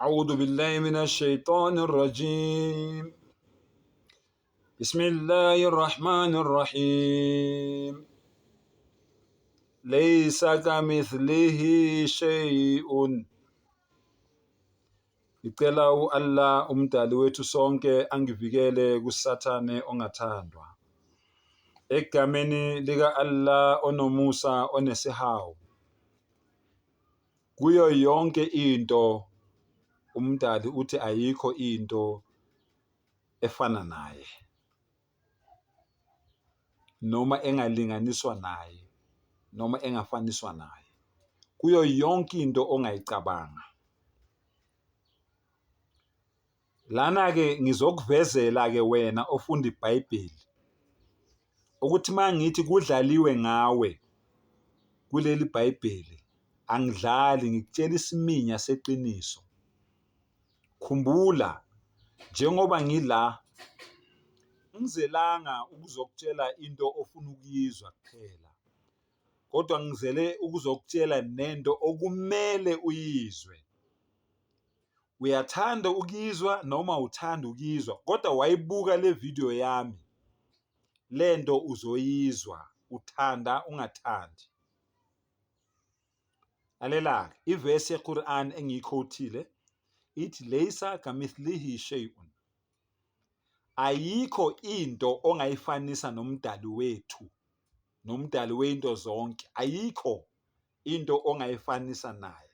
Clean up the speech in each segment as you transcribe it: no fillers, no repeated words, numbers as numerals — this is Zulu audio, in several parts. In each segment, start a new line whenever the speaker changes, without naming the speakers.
أعوذ بالله من الشيطان الرجيم بسم الله الرحمن الرحيم ليس كمثله شيء. Ngicela u-Allah umdali wethu sonke angivikele kuSathane ongathandwa. Egameni lika-Allah onomusa onesihawu. Kuyo yonke into umdali uthi ayikho into efana naye noma engalinganiswa naye noma engafaniswa naye. Kuyo yonke into ongayicabanga. Lana-ke ngizokuvezela-ke wena ofunda iBhayibheli ukuthi uma ngithi kudlaliwe ngawe kuleli Bhayibheli angidlali, ngikutshela isiminya seqiniso. Khumbula, njengoba ngila ngizelanga ukuzokutshela into ofuna ukuyizwa kuphela, kodwa ngizele ukuzokutshela nento okumele uyizwe. Uyathanda ukuyizwa noma awuthandi ukuyizwa, kodwa wayibuka le video yami, lento uzoyizwa uthanda ungathandi. Lalela-ke ivesi yeQur'an engiyikhothile ithi leisa kamithlihi shay'un, ayikho into ongayifanisa nomdali wethu, nomdali wento zonke, ayikho into ongayifanisa naye.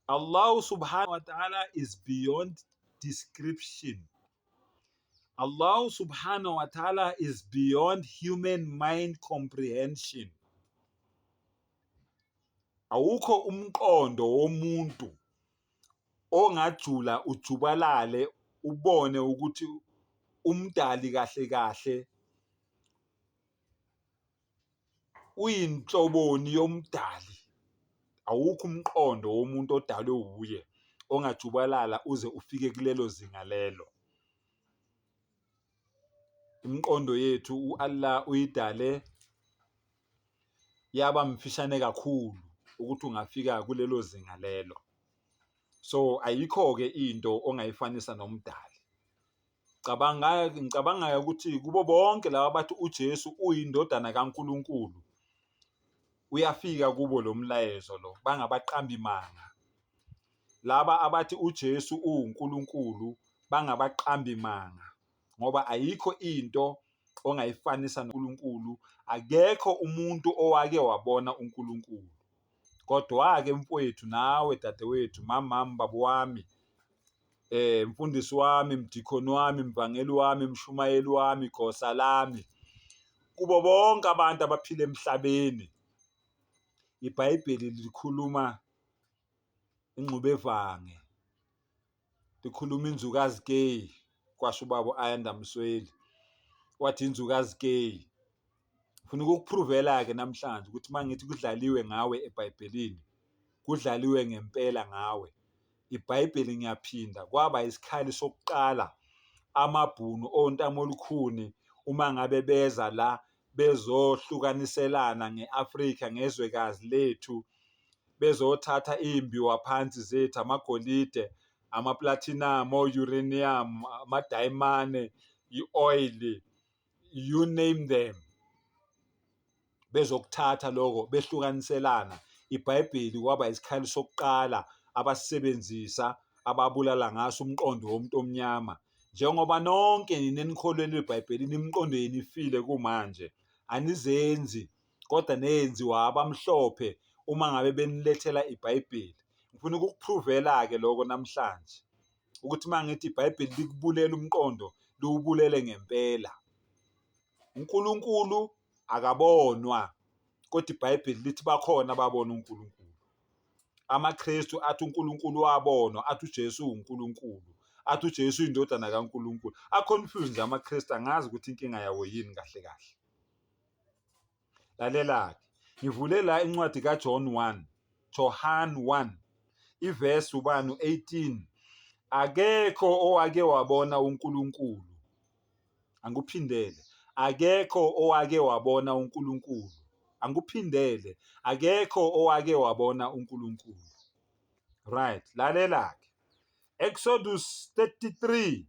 Allah subhanahu wa ta'ala is beyond description. Allah subhanahu wa ta'ala is beyond human mind comprehension. Awukho umqondo womuntu ongajula ujubalale ubone ukuthi umdali kahle kahle Uyinhloboni yomdali? Awukho umqondo womuntu odalwe wuye ongajubalala uze ufike kulelo zinga lelo. Imiqondo yethu u-Allah uyidale yaba mfishane kakhulu ukuthi ungafika kulelo zinga lelo. So ayikho-ke into ongayifanisa nomdali. Cabanga, ngicabanga ukuthi kubo bonke laba bathi uJesu uyindodana kaNkulunkulu, uyafika kubo lo mlayezo lo, bangabaqambi manga. Laba abathi uJesu uwuNkulunkulu bangabaqambi manga, ngoba ayikho into ongayifanisa noNkulunkulu, akekho umuntu owake wabona uNkulunkulu. Kodwa-ke mfowethu nawe dadewethu, mamami, baba wami, mfundisi wami, mdikhoni wami, mvangeli wami, mshumayeli wami, gosa lami, kubo bonke abantu abaphila emhlabeni, iBhayibheli likhuluma ingxubevange, likhuluma inzukazikeyi, kwasho ubaba u-Ayanda Msweli, wathi inzukazikeyi. Ngifuna ukukuphruvela-ke namhlanje ukuthi uma ngithi kudlaliwe ngawe eBhayibhelini, kudlaliwe ngempela ngawe. IBhayibheli ngiyaphinda kwaba isikhali sokuqala amaBhunu ontamolukhuni uma ngabe beza la bezohlukaniselana nge-Afrika ngezwekazi lethu bezothatha iy'mbiwa phansi zethu, amagolide, ama-platinum, o-uranium, amadayimane, i-oil, you name them. Bezokuthatha lokho behlukaniselana. IBhayibheli kwaba isikhali sokuqala abasisebenzisa ababulala ngaso umqondo womuntu omnyama. Njengoba nonke nina enikholelwa eBhayibhelini imiqondo yenu ifile kumanje, anizenzi kodwa nenziwa abamhlophe uma ngabe benilethela iBhayibheli. Ngifuna ukukuphruvela-ke lokho namhlanje ukuthi uma ngithi iBhayibheli likubulela umqondo liwubulele ngempela. UNkulunkulu akabonwa kodwa iBhayibheli lithi bakhona ababona uNkulunkulu. AmaKristu athi uNkulunkulu wabonwa, athi uJesu uwuNkulunkulu, athi uJesu uyindodana kaNkulunkulu. A-confuse nje amaKristu, angazi ukuthi inkinga yawo yini kahle kahle. Lalela-ke, ngivule la incwadi kaJohn 1, Johan 1, ivesi ubani u-18. Akekho owake wabona uNkulunkulu. Angikuphindele. Akekho owake wabona uNkulunkulu. Angikuphindele. Akekho owake wabona uNkulunkulu. Right, lalela-ke. Exodus 33.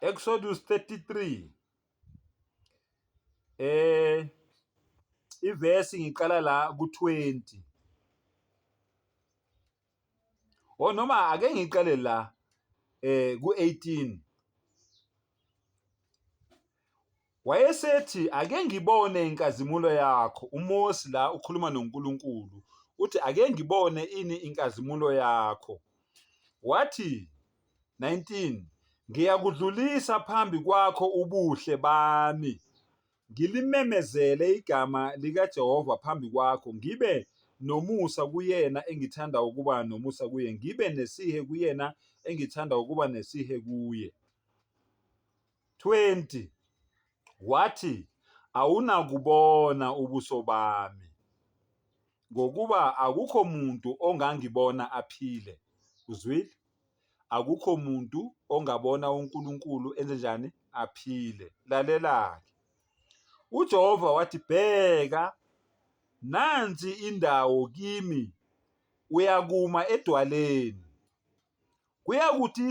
Exodus 33. Ivesi ngiqala la ku-20. Oh noma ake ngiqale la ku-18. Wayesethi ake ngibone inkazimulo yakho. UMose la ukhuluma noNkulunkulu. Uthi ake ngibone ini inkazimulo yakho. Wathi 19 Ngiyakudlulisa phambi kwakho ubuhle bami, ngilimemezele igama likaJehova phambi kwakho, ngibe nomusa kuyena engithanda ukuba nomusa kuye, ngibe nesihe kuyena engithanda ukuba nesihe kuye. 20 Wathi, Awunakubona ubuso bami, ngokuba akukho muntu ongangibona aphile. Uzwile? Akukho muntu ongabona uNkulunkulu enze njani? Aphile. Lalela-ke. UJehova wathi, Bheka, nansi indawo kimi, uyakuma edwaleni. Kuyakuthi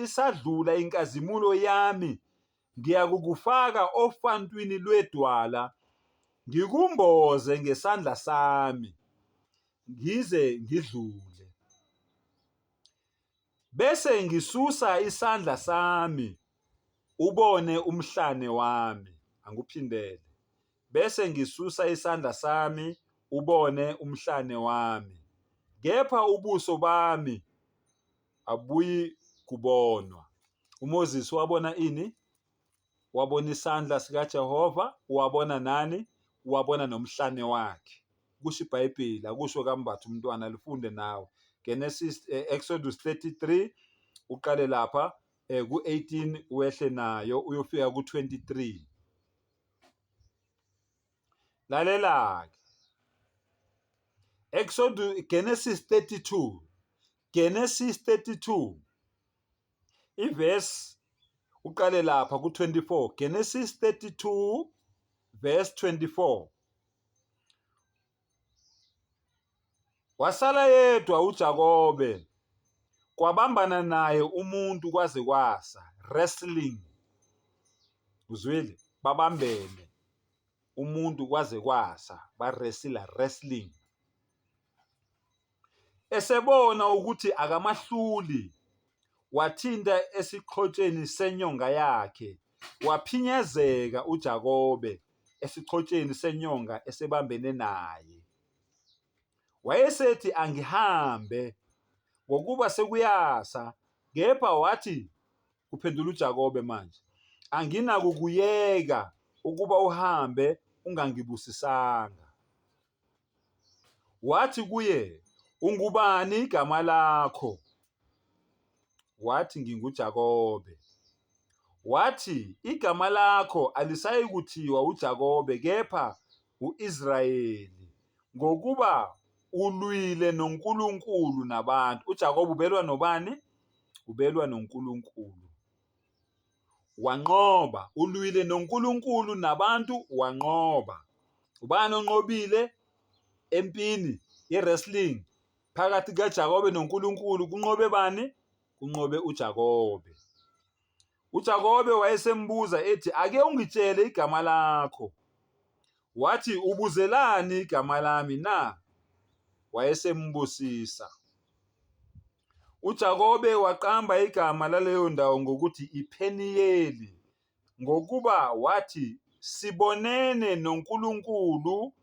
isadlula inkazimulo yami, ngiyakukufaka ofantwini lwedwala, ngikumboze ngesandla sami, ngize ngidlule. Bese ngisusa isandla sami, ubone umhlane wami. Angikuphindele. Bese ngisusa isandla sami, ubone umhlane wami, kepha ubuso bami abuyi kubonwa. UMoses wabona ini? Wabona isandla sikaJehova, wabona nani? Wabona nomhlane wakhe. Kusho iBhayibheli, akusho kaMbatha umntwana, lifunde nawe. Genesis, Exodus 33 uqale lapha ku-18 wehle nayo uyofika ku-23. Lalela-ke. Exodus, Genesis 32. Genesis 32. Ivesi uqale lapha ku-24. Genesis 32 verse 24. Wasala yedwa uJakobe, kwabambana naye umuntu kwaze kwasa. Wrestling. Uzwile? Babambene umuntu kwaze kwasa, ba-wrestler, wrestling. Esebona ukuthi akamahluli, wathinta esiqhotsheni senyonga yakhe, waphinyezeka uJakobe esiqhotsheni senyonga esebambene naye. Wayesethi, Angihambe, ngokuba sekuyasa. Kepha wathi, kuphendula uJakobe manje, anginakukuyeka ukuba uhambe ungangibusisanga. Wathi kuye, Ungubani igama lakho? Wathi, NginguJakobe. Wathi, Igama lakho alisayikuthiwa uJakobe kepha u-Israyeli, ngokuba ulwile noNkulunkulu nabantu. UJakobe ubelwa nobani? Ubelwa noNkulunkulu. Wanqoba, ulwile noNkulunkulu nabantu wanqoba. Ubani onqobile empini ye-wrestling phakathi kukaJakobe noNkulunkulu? Kunqobe bani? Kunqobe uJakobe. UJakobe wayesembuza ethi, ake ungitshele igama lakho. Wathi, ubuzelani igama lami na? Wayesembusisa. UJakobe waqamba igama laleyo ndawo ngokuthi iPheniyeli, Ngokuba wathi, Sibonene noNkulunkulu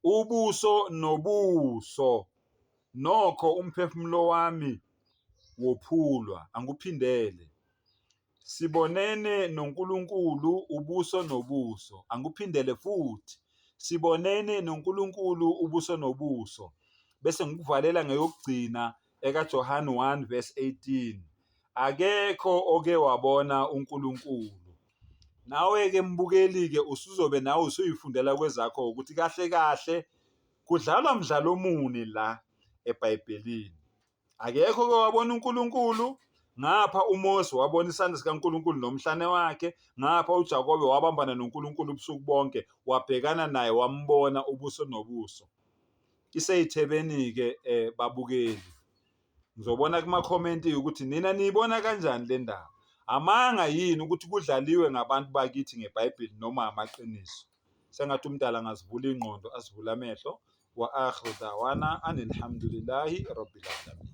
ubuso nobuso, nokho umphefumulo wami wophulwa. Angikuphindele. Sibonene noNkulunkulu ubuso nobuso. Angikuphindele futhi. Sibonene noNkulunkulu ubuso nobuso. Bese ngikuvalela ngeyokugcina ekaJohane 1 verse 18. Akekho oke wabona uNkulunkulu. Nawe-ke mbukeli-ke usuzobe nawe usuyifundela kwezakho ukuthi kahle kahle kudlalwa mdlalo muni la eBhayibhelini. Akekho oke wabona uNkulunkulu. Ngapha uMose wabona isandla sikaNkulunkulu nomhlane wakhe, ngapha uJakobe wabambana noNkulunkulu ubusuku bonke, wabhekana naye wambona ubuso nobuso. Iseyithebeni-ke um babukeli. Ngizobona kumakhomenti ukuthi nina niyibona kanjani le ndaba. Amanga yini ukuthi kudlaliwe ngabantu bakithi ngeBhayibheli noma amaqiniso? Sengathi umdala angazivula ingqondo asivule amehlo. Wa akhiru dawana anilhamdulillahi rabbil alamin.